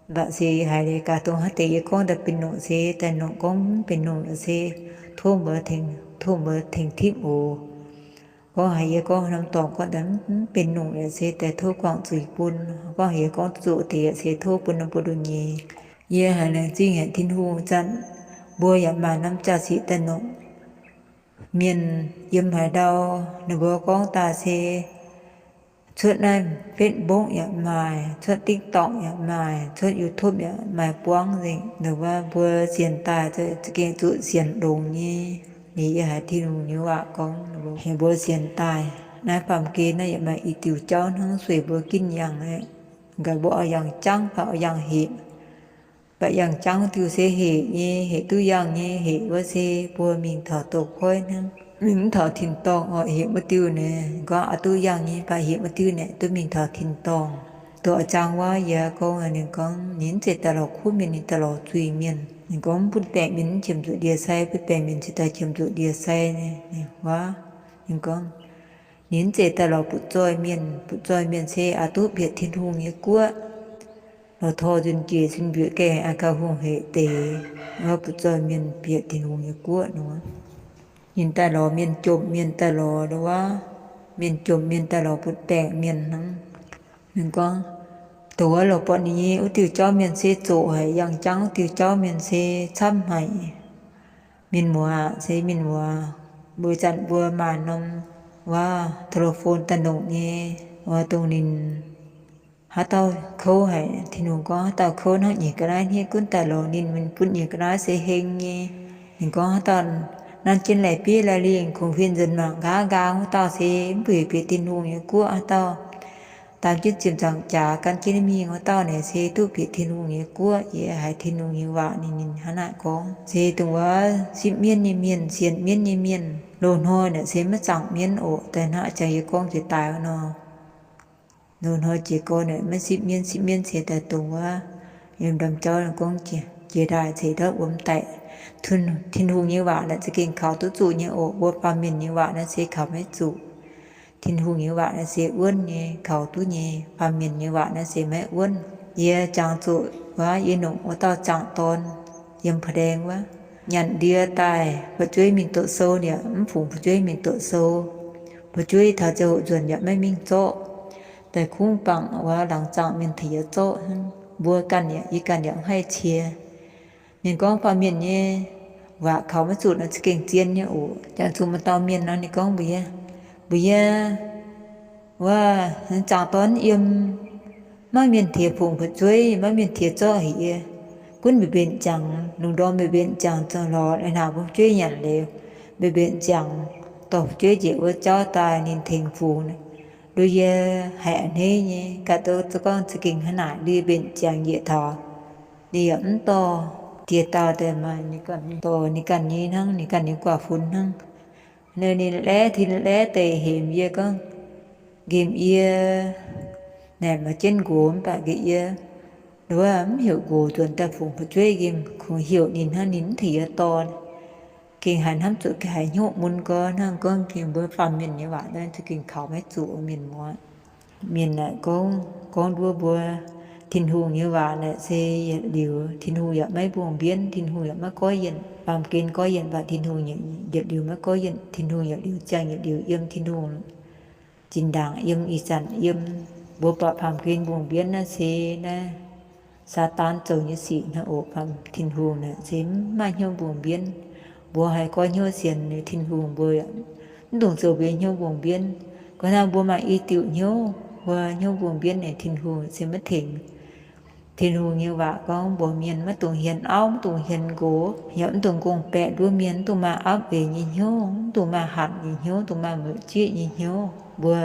mv baac se haiz leiz gaax dongh haaix deix yie gorngv daaih benx nongc se daaih nongc, gorngv mv benx nongc se tov mbuo tengx, tov mbuo tengx tipv oc. Gorngv haiz yie gorngv norm dorngx gorngv daaih mv benx nongc yaac se daaih tov guangc zuiz bun. Gorngv haiz yie gorngv zuqc deix yaac se tov bun norm buo nduqc nyei. Yie haiz laengz zingh haic Tin-Hungh. Zanc mbuo yaac maaih norm jaax-sic daaih nongc mienh yiem haaix ndau, ninh mbuo gorngv daaih se cuotv naaiv Facebook yaac maaih, cuotv TikTok yaac maaih, cuotv YouTube yaac maaih buangv nzengc. Ninh mbuo, mbuo sienx daaih za'gengh zuqc sienx longx nyei. Liuz yie haiz Tin-Hungh nyei waac gorngv, heuc mbuo sienx daaih. Naaiv baamh gen naaiv yaac maaih i diuc jauv hnangv sueih mbuo ginv yangh aqv. Gaax mbuo oix yangh jangv fai oix yangh heqc? Mv baac yangh jangv wuov diuh se heqc nyei, heqc duqv yangh nyei. Heqc wuov se mbuo mingh taux douz-koiv hnangv, mingh mv taux tin-dorngh oc. Heqc wuov diuh naaic gorngv aqc duqv yangh nyei, mv baac heqc wuov diuh naaic duqv mingh taux tin-dorngh. Dongh a'jang wuov yie gorngv, ninh gorngv ninh mv zeiz daaih lorz kuv mienh, ninh daaih lorz zuiz-mienh. Ninh gorngv mv butv baengc mienh mv qiemx zuqc ndie-sai, butv baengc mienh cingx daaih qiemx zuqc ndie-sai. Ninh gorngv ninh mv zeiz daaih lorz butv-zoih mienh. Butv-zoih mienh se aqc duqv bieqc Tin-Hungh nyei guoqv. Lorz tor nzunc jiex sin mbiec gaengh a'gauh hungh heqc deix. Butv-zoih mienh bieqc Tin-Hungh nyei guoqv nor, ninh daaih lorz mienh jomc mienh, daaih lorz wuov mienh jomc mienh, daaih lorz butv baengc mienh hnangv. Ninh gorngv, dongh wuov lorz buatc ninh nyei wuov diuh jauv mienh se zoqc haic, yangh jangv wuov diuh jauv mienh se camv haic. Mienh muoz aac, se mienh muoz, mbuo zanc mbuo maaih norm wuov telephone daaih nongc nyei, wuov dongh ninh haaix dauh kouv haic, Tin-Hungh gorngv haaix dauh kouv hnangv nyeic ga'naaiv hniev gunv daaih lorz ninh, ninh bun nyeic ga'naaiv se heng nyei. Ninh gorngv haaix dauh nanv jienv lai-bieiv lai-lingh, kungx huin nzuonx mangc nqaang nqaang wuov dauh se mv bieqc bieqc Tin-Hungh nyei guoqv. Haaix dauh daam jienv ziepc nzaangc jaax gan jienv mingh wuov dauh naaic se duqv bieqc Tin-Hungh nyei guoqv. Yie haiz Tin-Hungh nyei waac ninh, ninh hnangv naaic gorngv. Se dongh wuov sipv mienv nyei mienh, sienx mienv nyei mienh, loz-hnoi naaic se maiv zaangc mienv oc. Daaih hnangv jangx yie gorngv jiex daaih nor, loz-hnoi jiez gorn naaic maiv sipv mienv. Sipv mienv se daaih dongh wuov yiem ndorm jauv gorngv jiex ndaaih ceix ndortv wuom daic. Tin-Hungh nyei waac naaic za'gengh kaux duqv zuqc nyei oc. Mbuo baamh mienh nyei waac naaiv se kaux maiv zuqc. Tin-Hungh nyei waac naaiv se wuonv nyei, kaux duqv nyei. Baamh mienh nyei waac naaiv se maiv wuonv. Yie jangx zuqc Wuov yie nongc wuov dauh zaangc dorn yiem Pa'ndaeng wuov, nyanc ndie daaih fu'jueiv mingh doqc sou, ninh yaac mv fungx fu'jueiv mingh doqc sou. Fu'jueiv taux ziangh hoc nzuonx yaac maiv mingh zorqv. Daaih kungx bangc wuov laangz zaangc mienh tengx yie zorqv hnangv. Mbuo ganh yaac, yie ganh yaac mv haih cie. Ninh gorngv faam-mienh nyei waac kaux maiv zuqc nor, za'gengh zien nyei oc. Jangx zuqc maaih dauh mienh nor, ninh gorngv mbuox yie, mbuox yie, wuov zaangc dorn yiem, maiv mienh tiex fungx fu'jueiv, maiv mienh tiex zorqv haic yie. Gunv mbenc mbenc ziangx, lungh ndorm mbenc mbenc ziangx zoux lorz, hnangv bun fu'jueiv nyanc liuz, mbenc mbenc ziangx, dorh fu'jueiv njiec wuov jauv daaih ninh tengx fungx. Nduov yie haiz a'hneiv nyei, gaax duqv gorngv za'gengh hnangv naaic, ndie mbenc ziangx njiec taux ninh yaac mv dorh. Jiex dauh daaih maaih ninh ganh dorh ninh ganh nyei hnangv, ninh ganh nyei guaax fun hnangv. Ninh laeqv, tin laeqv deix hemx yie gorngv, nqemh yie naaic maaih jienv nqox mv baac nqemh yie wuov mv heuc nqox nzuonx daaih fungx fu'jueiv, nqemh kungx heuc ninh hnangv, ninh mv tengx yie dorh. Gengh haiz hnamv zuqc gengh haiz hnyouv mun gorx hnangv, gorngv gengh mbuo faam-mienh nyei waac naaiv za'gengh kaux maiv zuqc mienh muoz. Mienh naaic gorngv, gorngv nduov mbuo Tin-Hungh nyei waac naaic se yietc liuz, Tin-Hungh yaac maiv mbungh mbienv, Tin-Hungh yaac maiv goiv yienc. Baamh gen goiv yienc mv baac Tin-Hungh yietc liuz maiv goiv yienc. Tin-Hungh yietc liuz ziangh, yietc liuz yiem Tin-Hungh zinh ndaangc yiem, ih zanc yiem. Mbuo buatc baamh gen mbungh mbienv naaiv se naaiv Saadaan zoux nyei sic hnangv oc. Baamh Tin-Hungh naaic se mv maaih hnyouv mbungh mbienv. Mbuo haih goiv hnyouv sienx Tin-Hungh, mbuo mv dungx zoux mbuo hnyouv mbungh mbienv. Gorngv hnangv mbuo maaih i diuc hnyouv, mbuo hnyouv mbungh mbienv naaic, Tin-Hungh se maiv tengx. Tin-Hungh nyei waac gorngv mbuox mienh maiv dungx hienx auv, mv dungx hienx nqox, yaac mv dungx gong-baeqc nduov mienh, mv dungx maaih apv eix nyei hnyouv, mv dungx maaih hatc nyei hnyouv, mv dungx maaih mueic jieqv nyei hnyouv. Mbuo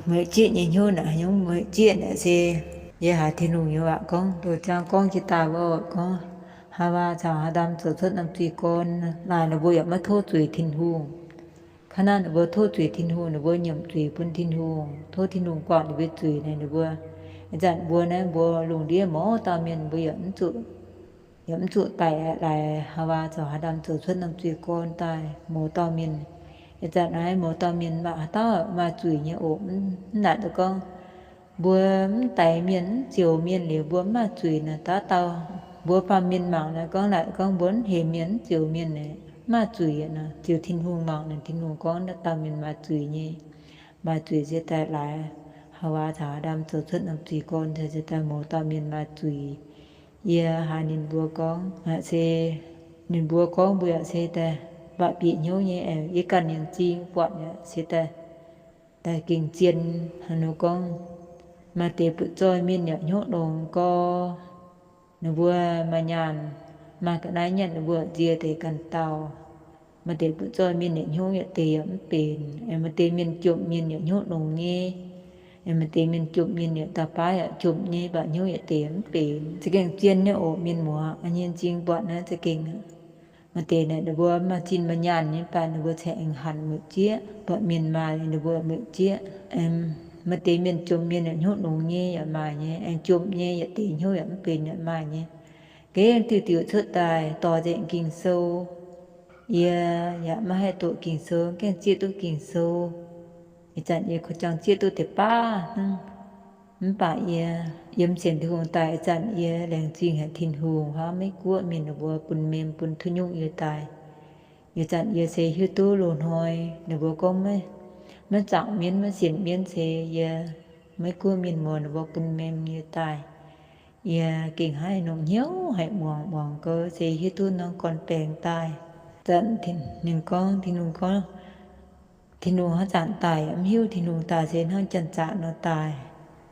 mueic jieqv nyei hnyouv naaic, haaix nyungc mueic jieqv naaic se, yie haiz Tin-Hungh nyei waac gorngv, ndoh ziangx gorngv jiex daaih wuov gorngv, Haawaa caux Haadam zoux cuotv norm zuiz gorn, naaic ninh mbuo yaac maiv tov zuiz Tin-Hungh. Kaav naaiv ninh mbuo tov zuiz Tin-Hungh, ninh mbuo nyiemc zuiz bun Tin-Hungh, tov Tin-Hungh guangc ninh mbuo zuiz naaic, ninh mbuo, ih zanc mbuo naaiv mbuo lungh ndiev mouz dauh mienh mbuo yaac mv zuqc, yaac mv zuqc daic laaix Haawaa caux Haadam zoux cuotv norm zuiz gorn daaih mouz dauh mienh. Ih zanc naaiv mouz dauh mienh maaih haaix dauh maaih zuiz nyei oc. Mv naaic duqv gorngv mbuo mv daix mienh, mv zioux mienh liuz mbuo mv maaih zuiz naaic, dauh dauh mbuo baamh mienh mangc naaic gorngv, naaic gorngv mbuo mv hemx mienh, mv zioux mienh naaic, mv maaih zuiz nor. Ziux Tin-Hungh mangc naaic, Tin-Hungh gorngv dauh dauh mienh maaih zuiz nyei. Maaih zuiz se daaih laaix Haawaa caux Haadam zoux cuotv norm zuiz gorn, se daaih mouz dauh mienh maaih zuiz. Yie haiz ninh mbuo gorngv naaic se, ninh mbuo gorngv mbuo yaac se daaih mv baac bieqc hnyouv nyei, yie ganh yaac m'zing buatc yaac se daaih, daaih gengh zien hnangv nor gorngv. Maaih deix butv-zoih mienh yaac hnyouv longx gorx, ninh mbuo maaih nyaanh, maaih ga'naaiv nyatv ninh mbuo nzie deix ganh dauh. Maaih deix butv-zoih mienh yaac hnyouv yietc deix yaac mv benx. Maaih deix mienh jomc mienh yaac hnyouv longx nyei. Maaih deix mienh jomc mienh yaac da'baav yaac jomc nyei, mv baac hnyouv yietc deix yaac mv benx. Za'gengh zien nyei oc mienh muoz, yie nyei m'zing buatc naaiv za'gengh. Maaih deix naaic ninh mbuo maaih zinh maaih nyaanh nyei, mv baac ninh mbuo cingx aengx hanc mueic jieqv. Buatc mienh maaih ninh mbuo mueic jieqv. Maaih deix mienh jomc mienh yaac hnyouv longx nyei yaac maaih nyei, aengx jomc nyei yietc deix hnyouv yaac mv benx yaac maaih nyei. Gengh diuc diuc cuotv daaih dorh nzengc Ging-Sou. Yie yaac maiv haih doqc Ging-Sou, gengh zieqv duqv Ging-Sou. Ih zanc yie jangx zieqv duqv deix baav hnangv. Mv baac yie yiem sienx Tin-Hungh daaih, ih zanc yie laengz zingh haic Tin-Hungh, hnangv Meiv-Guoqv mienh ninh mbuo bun mem bun duqv nyungc yie daaih. Ih zanc yie se hiuv duqv loz-hnoi ninh mbuo gorngv maiv zaangc mienv, maiv sienx mienv se yie, Meiv-Guoqv mienh muoz ninh mbuo bun mem yie daaih. Yie gengh haih nongc hnyouv haic, muangx muangx gau se hiuv duqv norm gorn-baengx daaih. Zanc ninh gorngv, Tin-Hungh gorngv, Tin-Hungh haaix zanc daaih yaac mv hiuv. Tin-Hungh daaih se hnangv janx-zaqc nor daaih.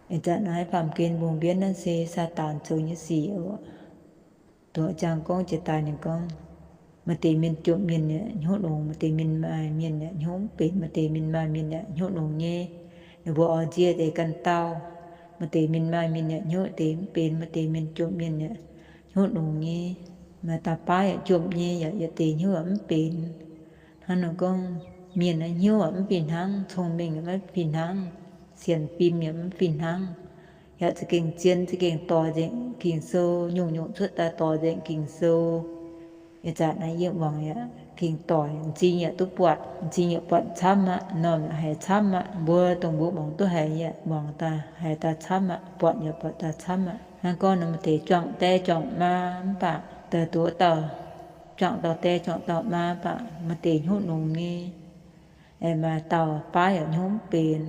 Ih zanc naaiv baamh gen mbungh mbienv naaiv se Saadaan zoux nyei sic oc. Doqc jangx gorngv jiex daaih ninh gorngv, maaih deix mienh jomc mienh yaac hnyouv longx, maaih deix mienh maaih mienh yaac hnyouv mv benx, maaih deix mienh maaih mienh yaac hnyouv longx nyei. Ninh mbuo oix nzie deix ganh dauh. Maaih deix mienh maaih mienh yaac hnyouv deix mv benx, maaih deix mienh jomc mienh yaac hnyouv longx nyei. Maaih dauh baav yaac jomc nyei, yaac yietc deix hnyouv yaac mv benx. Hnangv nor gorngv, mienh naaiv hnyouv yaac mv fih hnangv, cong-mengh yaac maiv fih hnangv, sienx fim yaac mv fih hnangv. Yaac za'gengh zien, za'gengh dorh nzengc Ging-Sou, nyungc-nyungc cuotv daaih dorh nzengc Ging-Sou. Ih zanc naaiv yie muangx yaac gengh doic, m'zing yaac duqv buatc, m'zing yaac buatc camv aqv, m'normh yaac haiz camv aqv. Mbuo dongh mbuo muangx duqv haiz yaac muangx daaih haiz daaih camv aqv, buatc yaac buatc daaih camv aqv. Hnangv gorngv maaih deix juangc die juangc maa mv baac daaih duqv dauh juangc dauh die juangc dauh maa mv baac maaih deix hnyouv nongx nyei, aengx maaih dauh baav yaac hnyouv mv benx,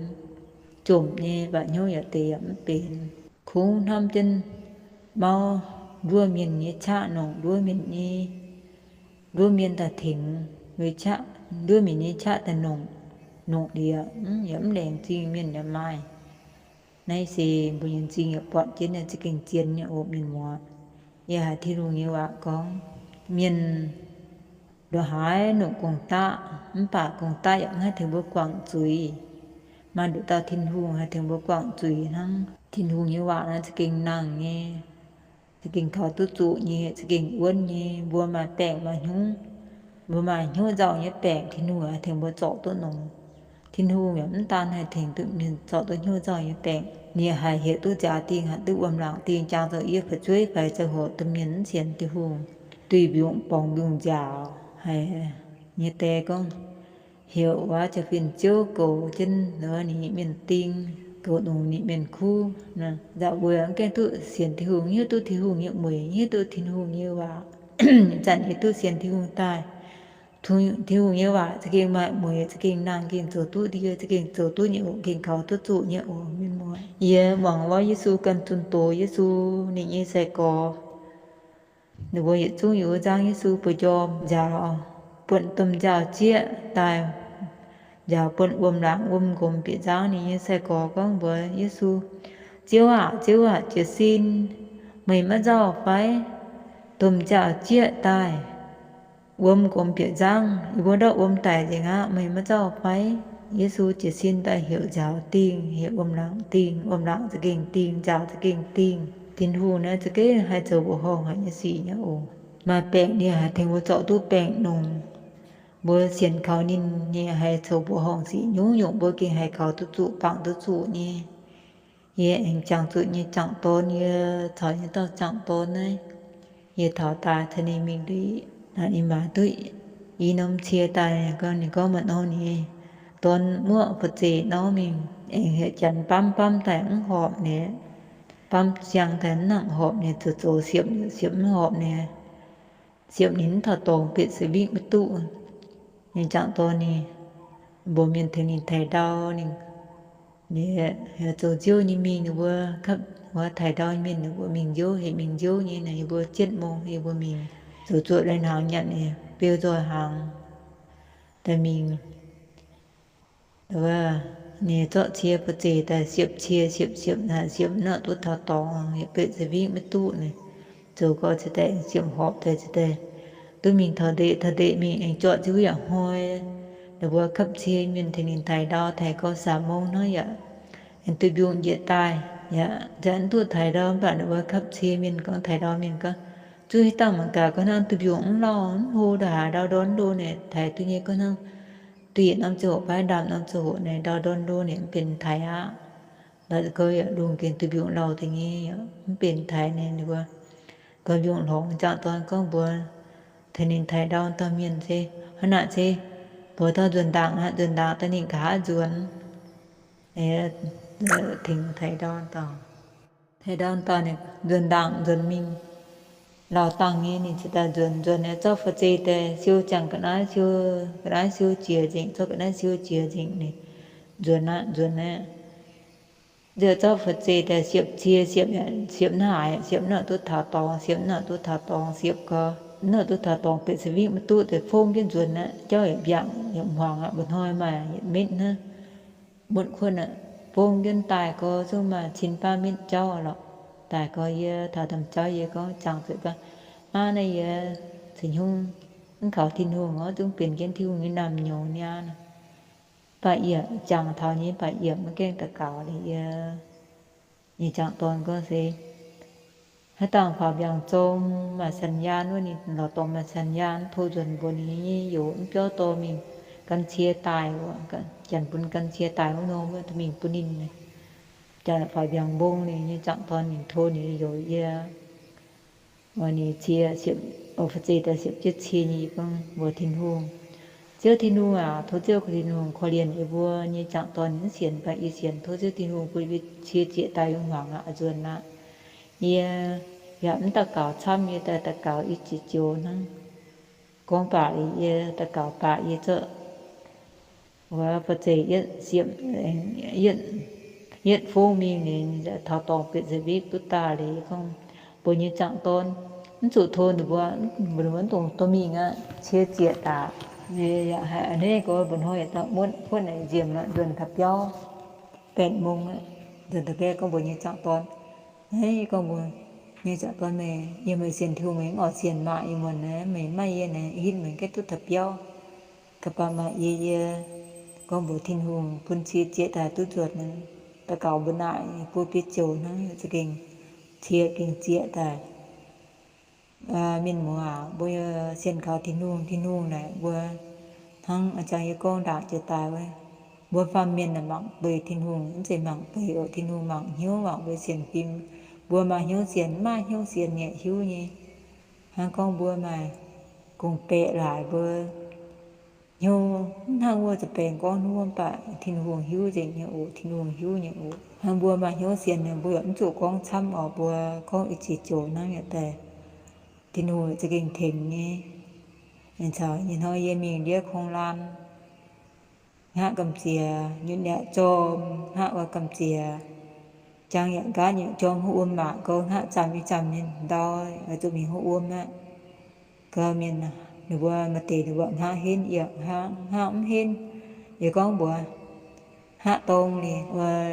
jomc nyei mv baac hnyouv yaac deix yaac mv benx. Kungx hnamv jienv mauv nduov mienh nyei qaqv nongc nduov mienh nyei, nduov mienh daaih tengx, nduov mienh nyei qaqv daaih nongc, nongc liuz yaac mv laengz zingh mienh yaac maaih. Naaiv se mbuo nyei m'zing yaac buatc jienv naaiv za'gengh zien nyei oc mienh muoz. Yie haiz Tin-Hungh nyei waac gorngv, mienh ndongc haaix nongc gong-daqv mv baac gong-daqv yaac mv haih tengx mbuo guangc zuiz. Maaih nduqc dauh Tin-Hungh haih tengx mbuo guangc zuiz hnangv. Tin-Hungh nyei waac naaiv za'gengh nangh nyei, za'gengh kaux duqv zuqc nyei, za'gengh wuonv nyei. Mbuo maaih baengc maaih hnyouv, mbuo maaih hnyouv nzauh nyei baengc, Tin-Hungh haih tengx mbuo zorc duqv nongx. Tin-Hungh yaac mv daan haih tengx duqv mienh zorc duqv hnyouv nzauh nyei baengc, ninh haih heuc duqv nziaaux dingh, haih duqv wuom laangc dingh, jangx zoux yie fu'jueiv fai zoux hoc domh mienh mv sienx Tin-Hungh, duih mbiungc borngz mbiungc nziaaux haic nyei die gorngv, heuc wuov ziouc fin-ziouv goux jienv ninh nyei mienh ding, goux nongx ninh mienh kuv. Nzauh mbuo mv gaengh duqv sienx Tin-Hungh, hiuv duqv Tin-Hungh nyei mueic, hiuv duqv Tin-Hungh nyei waac. Zanc yie duqv sienx Tin-Hungh daaih, Tin-Hungh nyei waac za'gengh maaih mueic, za'gengh nangh, gengh zoux duqv ndie, za'gengh zoux duqv nyei oc, gengh kaux duqv zuqc nyei oc mienh muoz. Yie muangx wuov Yesu ganh zunh doz Yesu ninh nyei sai-gorx. Ninh mbuo yietc zungv yiem wuov nzangv Yesu buoz-njormh nziaaux, buonv domh nziaaux-jieqv daaih, nziaaux buonv wuom laangc wuom nqomz bieqc nzangv. Ninh nyei sai-gorx gorngv mbuox Yesu, Ziouv aac, Ziouv aac, jiez sin, meih maiv nzauh fai? Domh nziaaux-jieqv daaih, wuom nqomz bieqc nzangv, yie mbuo ndortv wuom daic nzengc aqv, meih maiv nzauh fai? Yesu jiez sin daaih heuc nziaaux dingh, heuc wuom laangc dingh, wuom laangc za'gengh dingh, nziaaux za'gengh dingh. Tin-Hungh naaiv za'gengh haih zoux mbuoqc horngh haic nyei sic nyei oc. Maaih baengc ninh haih tengx mbuo zorc duqv baengc nongc. Mbuo sienx kaux ninh, ninh haih zoux mbuoqc horngh sic nyungc-nyungc, mbuo gengh haih kaux duqv zuqc, bangc duqv zuqc nyei. Yie aengx jangx zuqc nyei jangc dorn, yie caux nyei dauh jangc dorn naaiv, yie taux daaih caux ninh mingh nduqc, naaic ninh maaiz duqv i norm cie daaih, ninh gorngv maaih norm ninh dorn muoqv fu'zeic norm mingh, aengx heuc janx bamv bamv daaih mv horpc ninh, bamv siang daaih mv nangc horpc ninh, zoux zoux siepv siepv mv horpc ninh, siepv ninh mv taux dorngx, betv se wingv maiv duqv. Ninh jangc dorn ninh mbuox mienh tengx ninh taaih ndau. Ninh, ninh zoux nziouv nyei mingh, ninh mbuo kapv wuov taaih ndau mienh, ninh mbuo mingh nziouv, heuc mingh nziouv nyei, ninh mbuo jienv mong, ninh mbuo mingh zoux zuoqv lai hnaangx nyanc ninh beu nzoih hnaangx daaih mingh. Ninh zorqv cie fu'zeic daaih siepv cie, siepv siepv naaic siepv nangc duqv taux dorngx, betv se wingv maiv duqv ninh. Zoux gau cingx daaih siepv horpc daaih cingx daaih duqv mingh taux ndeic, taux ndeic mingh aengx zorqv nziouv yaac hnoi. Ninh mbuo kapv cie mienh tengx ninh taaih ndau, taaih gau samx mong hnangv yaac aengx duih mbiungc njiec daaih. Yaac nzanc duqv taaih ndau mv baac ninh mbuo kapv cie mienh gorngv, taaih ndau mienh gorngv, zuov haaix dangh mangc gaax gorngv hnangv duih mbiungc mv lauh, mv hlo ndongc haaix, ndau ndorn ndo naaic, taaih duqv nyei gorngv hnangv duih yietc norm ziangh hoc fai ndaamv norm ziangh hoc naaic, ndau ndorn ndo naaic mv benx taaih aqv. Laaix gau yaac lungh gengh duih mbiungc lauh deix nyei, mv benx taaih naaic, ninh mbuo gau mbiungc hlorngx. Jangc dorn gorngv mbuox tengx ninh taaih ndau dauh mienh se, hnangv naaic se mbuox dauh nzuonx ndaangc aqv, nzuonx ndaangc daaih ninh nqa'haav nzuonx. Tengx taaih ndau dauh, taaih ndau dauh ninh nzuonx ndaangc nzuonx mingh. Lauh dangh nyei ninh cingx daaih nzuonx, nzuonx naaic zorqv fu'zeic daaih siou ziangx ga'naaiv siou, ga'naaiv siou jiex nzengc, zorqv ga'naaiv siou jiex nzengc ninh nzuonx aqv, nzuonx aqv. Nziouv zorqv fu'zeic daaih siepv cie, siepv, siepv naaic, siepv naaic duqv taux dorngx, siepv naaic duqv taux dorngx, siepv gau, naaic duqv taux dorngx betv se wingv maiv duqv deix fongv jienv nzuonx aqv. Jauv yaac mbiaangc yaac hmuangx aqv, mba'hnoi maaih yietc metv hnangv. Mutv kuotv aqv, fongv jienv daaih gau zungv maaih cin baav metv jauv lorqc. Daaih gau yie taux domh jauv yie gorngv jangx zuqc gorngv, aav, naaiv yie ceix hnyungv mv kaux Tin-Hungh orv, zungv benx jienv Tin-Hungh nyei naamh nyouz niaa. Baac yie jangx taux nyei, baac yie maiv gaengh daux gaux liuz yie nyei jangx dorn gorngv se, haaix dauh faaux mbiaangx zong maaih สัญญาณ wuov, ninh lorz dorngx maaih สัญญาณ tov nzuonx mbuox ninh nyei youz mv biauv dorh mingh gan cie daaih wuov, janx bun gan cie daaih wuov nor, wuov mingh bun ninh. Janx faaux mbiaangx mbong, ninh nyei jangx dorn ninh tov ninh youz yie, ninh cie siepv, fu'zeiv daaih siepv jienv cie nyei, yie gorngv mbuox Tin-Hungh, Ziouv Tin-Hungh aac, tov Ziouv Tin-Hungh korv-lienh yie mbuo nyei jangx dorn ninh mv sienx, baac yie sienx, tov Ziouv Tin-Hungh bun yie cie zieqc daaih yungz hmuangx aqv, zuonx aqv. Yie yaac mv daux gaux camv, yie daaih daux gaux i ziex joux hnangv. Gorngv baac yie daux gaux baac yie zorqv wuov ba'zeic yietv siepv, yietv fongv mingh liuz, taux dorngx bieqc za'viv duqv daaih liuz, yie gorngv mbuox nyei ziangh dorn, mv zuqc tov ninh mbuo, mbuox ninh mbuo mv dungx dorh mingh aqv, cie zieqc daaih. Yaac haiz a'hneiv gorx mbuox hnoi yietc dauh muonv kuotv naaic nziemx nzuonx taux biauv, baeqc mungz aqv, nzuonx taux biauv gorngv mbuox nyei ziangh dorn, hneiv gorngv mbuox nyei ziangh dorn, meih yiem meih sienx Tin-Hungh, meih mv oix sienx maah, ih muonz naaiv meih maiv maaih yie naaiv, hitv meih gaeqv duqv taux biauv. Ga'baac maaih yie, yie gorngv mbuox Tin-Hungh bun cie zieqc daaih duqv nzuonx. Daux gaux mbuo naaic buo biei joux hnangv, za'gengh cie gengh zieqc daaih. Mienh muoz aac, mbuo sienx kaux Tin-Hungh, Tin-Hungh naaic mbuo hnangv a'jang yie gorngv ndaangc jiex daaih wuov, mbuo faam mienh naaic mangc bueix Tin-Hungh, mv zeiz mangc bueix oc. Tin-Hungh mangc hnyouv, mangc mbuo sienx fim. Mbuo maaih hnyouv sienx, mv maaih hnyouv sienx, ninh hiuv nyei. Hnangv gorngv mbuo maaih gong-baeqc laaix, mbuo hnyouv mv hnangv wuov za'baengx gorngv hnyouv, mv baac Tin-Hungh hiuv nzengc nyei oc. Tin-Hungh hiuv nyei oc. Hnangv mbuo maaih hnyouv sienx, mbuo yaac mv zuqc gorngv camv oc. Mbuo gorngv i ziex joux hnangv yaac daaih, Tin-Hungh za'gengh tengx nyei. Aengx caux ih hnoi yie mingh ndiev kong laam, hngaqv gamh nziex, nyutc yaac jorm, hngaqv wuov gamh nziex, jangx yaac nqaatv, nyutc jorm haaix wuom maac gau, hngaqv zaamc nyei zaamc nyei ndau, zuqc mingh haaix wuom aqv. Gau mienh, ninh mbuo maaih deix ninh mbuo hngaqv henv, yie hngaqv mv henv. Yie gorngv mbuox, hngaqv dong liuz,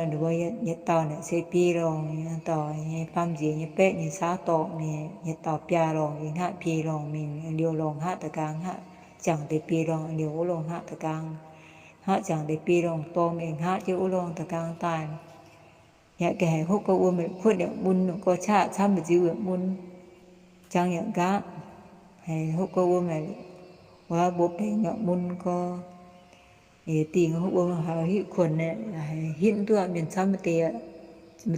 ninh mbuo yietc dauh naaic se biei lorngh, yietc dauh nyei faam nziex nyei baeqv nyei saauv dorngc mingh, yietc dauh biaa lorngh, yie hngaqv biei lorngh mingh, liouh lorngh hngaqv da'gaang, hngaqv ziangx deix biei lorngh, liouh wuov lorngh hngaqv da'gaang, hngaqv ziangx deix biei lorngh dorng mingh, hngaqv jienv wuov lorngh da'gaang daaih. Yaac gengh haiz hopv gau wuom, kuotv yaac mun, gau qaqv camv, mbu'ziex yaac mun, jangx yaac nqaatv, haiz hopv gau wuom, wuov mbuo baengc yaac mun gau. Dingh hopv wuom haiz hitv kuonx, hitv duqv mienh camv, maaih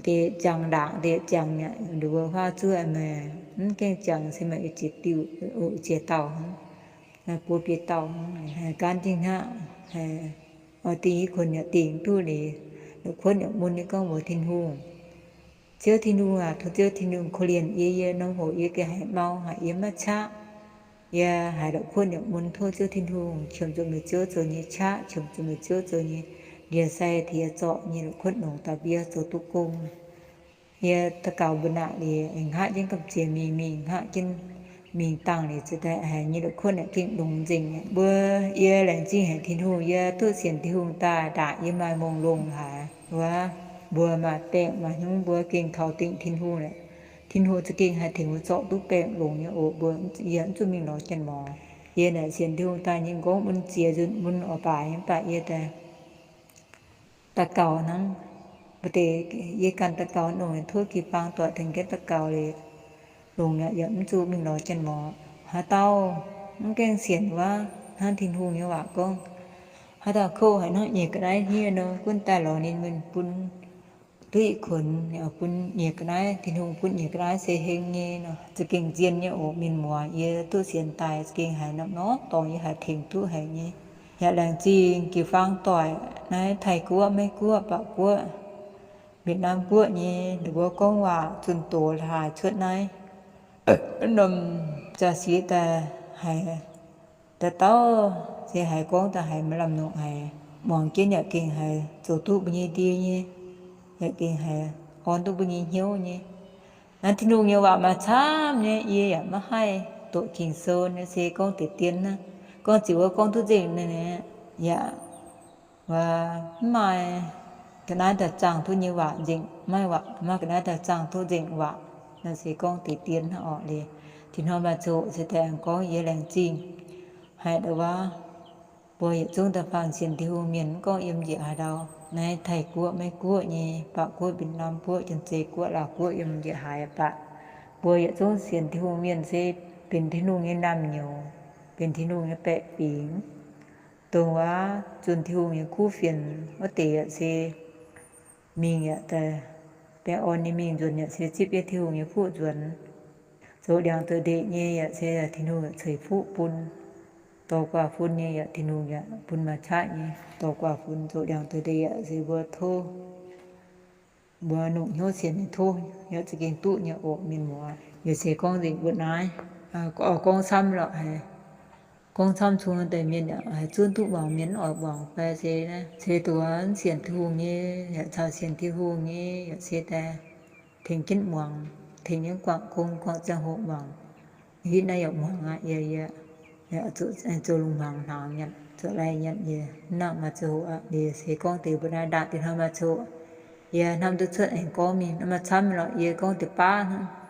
deix jangx ndaangc, deix jangx yaac nduov huaav zuov, meih mv gaengh jangx se meih ziex diuh, ziex dauh hnangv, buo biei dauh hnangv, gaanv jiex hngaqv, oix dingh hitv kuonx yaac dingh duqv liuz, la'kuotv yaac mun. Yie gorngv mbuox Tin-Hungh, Ziouv Tin-Hungh aac, tov Ziouv Tin-Hungh korv-lienh yie, yie norm hoc yie gengh haiz mau, haiz yie maiv qaqv. Yie haiz la'kuotv yaac mun, tov Ziouv Tin-Hungh qiemx zuqc meih Ziouv zoux nyei qaqv, qiemx zuqc meih Ziouv zoux nyei ndie-sai tengx yie zorc nyei la'kuotv longx daaih bun yie zoux duqv gong. Yie daux gaux mbuo naaic liuz, hngaqv jienv gamh nziex mingh, mingh hngaqv jienv mingh dangh liuz, ziouc daaih haiz nyei la'kuotv naaic gengh longx nzengc. Mbuo, yie laengz zingh haic Tin-Hungh, yie duqv sienx Tin-Hungh daaih ndaangc yie maaih mongh longh haic wuov, mbuo maaih baengc maaih hnyouv mbuo gengh kaux dingc Tin-Hungh leh, Tin-Hungh za'gengh haih tengx mbuo zorc duqv baengc longx nyei oc. Mbuo, yie mv zuqc mingh lorz janx-mor. Yie naaic sienx Tin-Hungh daaih nyei nqongv mun ziex nzunc mun oix baaix nyei, mv baac yie daaih daux gaux hnangv. Mbuo deix yie ganh daux gaux longc, tov jiu-baang doic tengx jienv daux gaux liuz, longc yaac mv zuqc mingh lorz janx-mor. Haaix dauh mv gaengh sienx wuov, hnangv Tin-Hungh nyei waac gorngv, haaix dauh kouv haic hnangv nyeic ga'naaiv hniev nor, gunv daaih lorz ninh mingh bun duqv yietc kuonx, bun nyeic ga'naaiv, Tin-Hungh bun nyeic ga'naaiv se heng nyei nor. Za'gengh zien nyei oc, mienh muoz. Yie duqv sienx daaih za'gengh haiz norm-norm dorngx yie haiz tengx duqv haic nyei. Yaac laengz zingh jiu-baang doic naaiv Taiv Guoqv, Meiv Guoqv, Baav Guoqv, Wietc Naamv Guoqv nyei, ninh mbuo gorngv waac zunh doz haaix cuotv naaiv norm jaa-sieqv daaih haiz dauh dauh se haiz gorngv daaih haiz maaih lamh nongc haic, muangx jienv yaac gengh haiz zoux duqv mbuo nyei ndie nyei, yaac gengh haiz orn duqv mbuo nyei hnyouv nyei. Naaiv Tin-Hungh nyei waac maaih camv nyei, yie yaac maiv haih doqc Ging-Sou nyei, se gorngv deix dien hnangv. Gorngv ziouc wuov gorngv duqv nzengc nyei, yaac mv maaih ga'naaiv daaih zaangh duqv nyei waac nzengc, maiv maaih ga'naaiv daaih zaangh duqv nzengc waac. Naaiv se gorngv deix dien hnangv orqc. Liuz, tin hnoi maaih zoqc se daaih aengx gorngv, yie laengz zingh haiz ndau wuov, mbuo yietc zungv da'faanh sienx Tin-Hungh mienh, mv gorngv yiem njiec haaix ndau, naaiv Taiv Guoqv, Meiv Guoqv nyei, Baav Guoqv, Wietc Naamv Guoqv, Janx-Zei Guoqv, Laauv Guoqv, yiem njiec haaix baac, mbuo yietc zungv sienx Tin-Hungh mienh se benx Tin-Hungh nyei naamh nyouz, benx Tin-Hungh nyei baeqc fingx, dongh wuov zunh Tin-Hungh nyei kuv fienx wuov deix yaac se mingh yaac daaih baengh orn nyei mingh, nzuonx yaac se zipv jienv Tin-Hungh nyei fuqv nzuonx. Zoux ndiangx zoux ndeic nyei yaac se Tin-Hungh yaac ceix fuqv bun. Dorh guaax fun nyei yaac Tin-Hungh yaac bun maaih qaqv nyei. Dorh guaax fun zoux ndiangx zoux ndeic yaac se mbuo tov mbuo longc hnyouv sienx mienh tov, yaac za'gengh duqv nyei oc mienh muoz. Yaac se gorngv nzengc mbuo naaiv, gorngv camv lorqc haiz, gorngv camv cong deix mienh yaac haiz zunv duqv muangx, mienh oix muangx fai se, se duqv sienx Tin-Hungh nyei, yaac caux sienx Tin-Hungh nyei, yaac se daaih tengx jienv muangx, tengx jienv guangc gong, guangc ziangh hoc muangx. Hitv naaiv yaac muangx aqv. Yie, yie zuqc lungh hmuangx hnaangx nyanc, zuqc lai nyanc, yie mv nangc maaih ziangh hoc aqv. Yie se gorngv deix mbuo naaiv ndaangc deix hnoi maaih ziangh hoc, yie hnamv duqv cuotv aengx gorngv mingh. Naaiv maaih camv lorqc, yie gorngv deix baav hnangv.